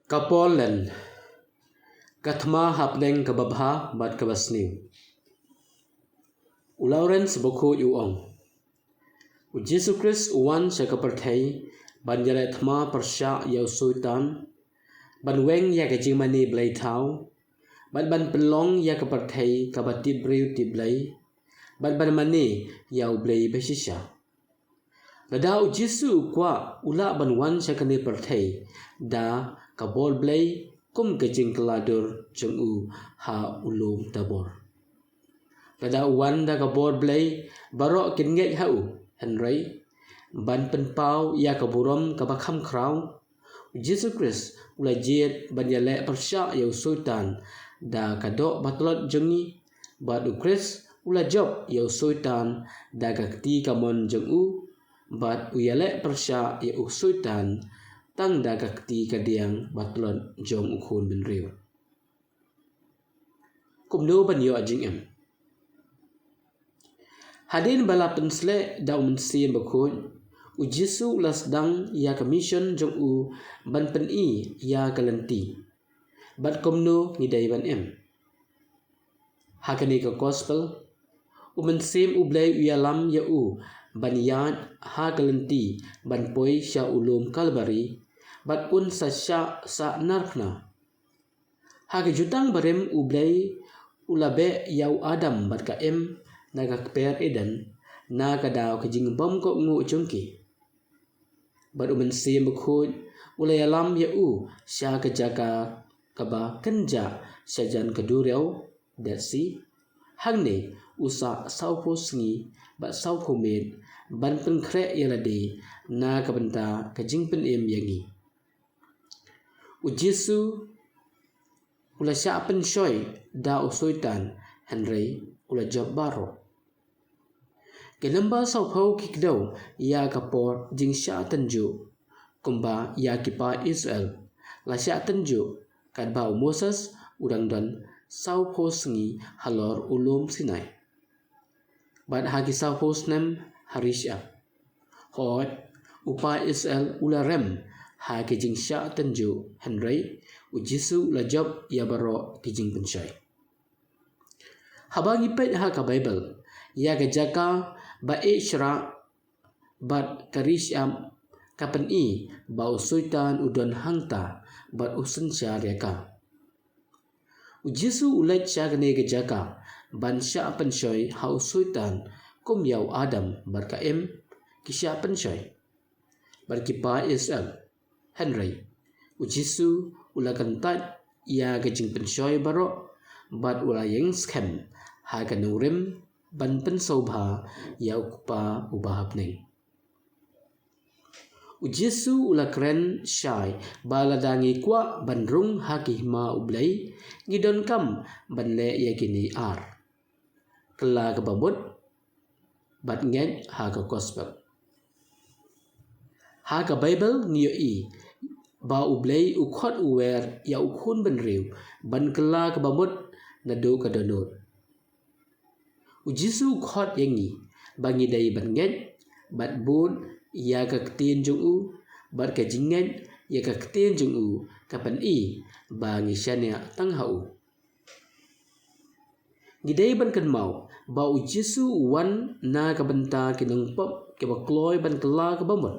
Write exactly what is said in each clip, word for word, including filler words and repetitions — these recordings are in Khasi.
Ka Portland, ka thma hapdeng kaba bha bad kaba sniew. U Lawrence bakhuid u ong, U Jisu Khrist u wan sha ka pyrthei ban ïaleh thma pyrshah ïa u Soitan, ban weng ïa ka jingmane blei thaw, bad ban pynlong ïa ka pyrthei kaba tip briew tip blei, bad ban mane ïa u Blei bashisha. Lada u Jisu u kwah, u lah ban wan sha kane pyrthei da ka bor blei kum ka jingkylla dur jong u ha u lum Tabor. Lada u wan da ka bor blei, baroh kin ngeit ha u, hynrei ban pynpaw ïa ka burom kaba kham khraw, u Jisu Khrist u la jied ban ïaleh pyrshah ïa u Soitan da ka doh ba tlot jong ngi, bad u Khrist u la jop ïa u Soitan da ka kti kamon jong u, bad u ïaleh pyrshah ïa u Soitan tang da ka kti kadiang ba tlot jong u Khun Bynriew. Kumno ban ïoh jingim? Hadien ba la pynsleh da u Mynsiem Bakhuid, u Jisu u la sdang ïa ka mission jong u ban pyni ïa ka lynti bad kumno ngi dei ban im. Ha kane ka gospel, u Mynsiem u Blei u ïalam ïa u ban ïaid ha ka lynti ban poi sha u lum Kalbari, bad un sa shah sah narphna. Ha ka jutang barim u Blei u la beh ïa u Adam bad ka Im na ka kper Eden, na ka daw ka jingbym kohnguh jong ki. Bad u Mynsiem Bakhuid u la ïalam ïa u sha ka jaka kaba kynjah shajan ka duriaw, Dead Sea, hangne u sah sawphew sngi bad sawphew miet ban pynkhreh ïa lade na ka bynta ka jingpynim ïa ngi. U Jisu u la shah pynshoi da u Soitan, hynrei u la jop baroh. Ki namba sawphew ki kdew ïa ka por jingshah tynjuh, kumba ïa ki paid Israel la shah tynjuh katba u Moses u dang don sawphew sngi halor u lum Sinai. Bad ha ki sawphew snem ha ri shyiap, hooid, u paid Israel u la rem ha ki jingshah tynjuh, hynrei u Jisu u la jop ïa baroh ki jingpynshoi. Haba ngi peit ha ka Baibl ïa ka jaka ba ïeh shrah bad ka ri shyiap, ka pyni ba u Soitan u don hangta bad u synshar ïa ka. U Jisu u leit sha kane ka jaka ban shah pynshoi ha u Soitan, kum ïa u Adam bad ka Im ki shah pynshoi, bad ki paid Israel. Hynrei u Jisu u la kyntait ïa ka jingpynshoi baroh, bad u la ïeng skhem ha ka nongrim ban pynsngewbha ïa u Kpa uba ha bneng. U Jisu u la kren shai ba lada ngi kwah ban rung ha ki hima u Blei, ngi donkam ban leh ïa kine ar: kylla kaba mut bad ngeit ha ka gospel. Ha ka Baibl ngi ïohi ba u Blei u khot u wer ïa u Khun Bynriew ban kylla kaba mut naduh ka dohnud. U Jisu u khot ïa ngi ba ngi dei ban ngeit bad bud ïa ka ktien jong u, bad ka jingngeit ïa ka ktien jong u ka pyni ba ngi shaniah tang ha u. Ngi dei ban kynmaw ba u Jisu u wan na ka bynta ki nongpop kiba kloi ban kylla kaba mut.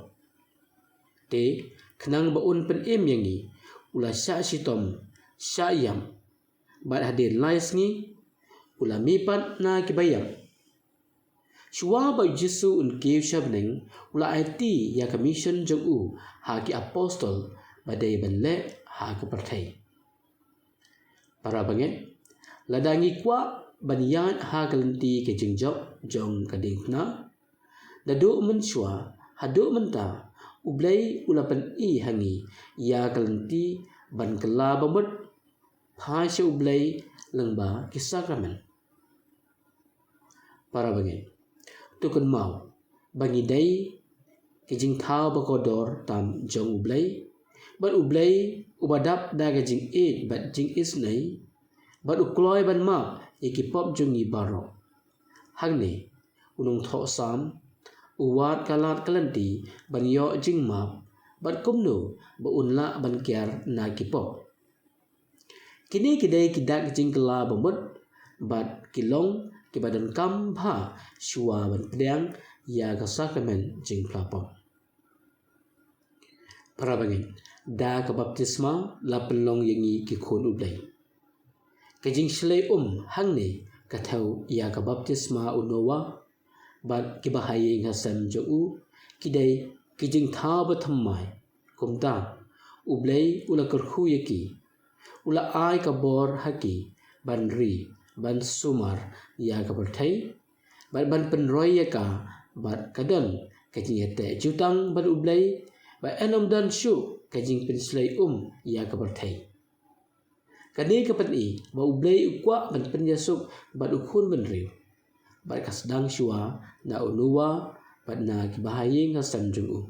Te khnang ba un pynim ïa ngi, u la shah shitom, shah ïap, bad hadien lai sngi u la mihpat na kiba ïap. Shuwa ba u Jisu un kiew sha bneng, u la aiti ïa ka mission jong u ha ki apostol ba dei ban leh ha ka pyrthei. Para bangeit, lada ngi kwah ban ïaid ha ka lynti ka jingjop jong ka diengphna, naduh mynshuwa haduh mynta, u Blei u la pyni ha ngi ïa ka lynti ban kylla ba mut, phai sha u Blei lyngba ki sakramen. Para bangeit, to kynmaw ba ngi dei ki jingthaw ba kordor tam jong u Blei, bad u Blei uba dap da ka jingïeit bad jingisynei, bad u kloi ban map ïa ki pop jong ngi baroh. Hangne u nongthoh Salm u wad ka lad ka lynti ban ïoh jingmap bad kumno ba un lah ban kiar na ki pop. Kine ki dei ki dak jingkylla bamut bad ki long kiba donkam bha shuwa ban pdiang ïa ka sakramen jingphla pop. Para bangeit, da ka baptisma la pynlong ïa ngi ki khun U Blei. Ka jingshlei um hangne ka thew ïa ka baptisma u Noah bad kiba ha ïing ha sem jong u, ki dei ki jingthaw bathymmai. Kumta U Blei u la kyrkhu ïa ki, u la ai ka bor ha ki ban ri, ban sumar ïa ka pyrthei bad ban pynroi ïa ka, bad ka don ka jingïateh jutang bad U Blei, bad yn ym don shuh ka jingpynshlei um ïa ka pyrthei. Kane ka pyni ba U Blei u kwah ban pynïasuk bad u khun bynriew, bad ka sdang shuwa na u Noah bad na kiba ha ïing ha sem jong u.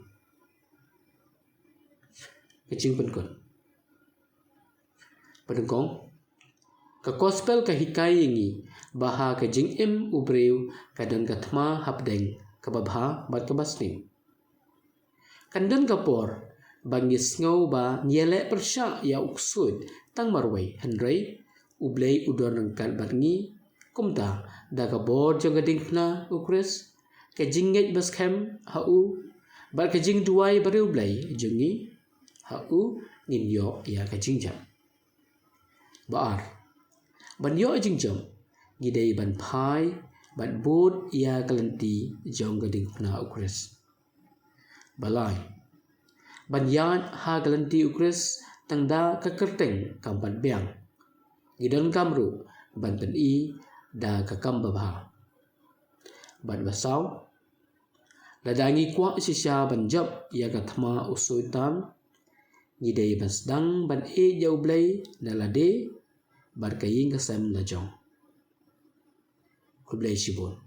Ka jingpynkut. Ba nyngkong, ka gospel ka hikai ïa ngi ba ha ka jingim u briew ka don ka thma hapdeng kaba bha bad kaba sniew. Kan don ka por ba ngi sngew ba ngi ïaleh pyrshah ïa u ksuid tang marwei, hynrei U Blei u don ryngkat bad ngi. Kumta, da ka bor jong ka diengphna U Khrist, ka jingngeit ba skhem ha u bad ka jingduwai bariewblei bariewblei jong ngi ha u, ngin ïoh ïa ka jingjop. Ba ar, ban ïoh jingjop, ngi dei ban phai bad bud ïa ka lynti jong ka diengphna U Khrist. Ba lai, ban ïaid ha ka lynti U Khrist tang da ka kyrteng kam pat biang, ngi donkam ruh ban pyni da ka kam babha. Bad ba saw, lada ngi kwah shisha ban jop ïa ka thma u Soitan, ngi dei ban sdang ban ïeit ïa U Blei na lade bad ka ïing ka sem la jong. Khublei shibun.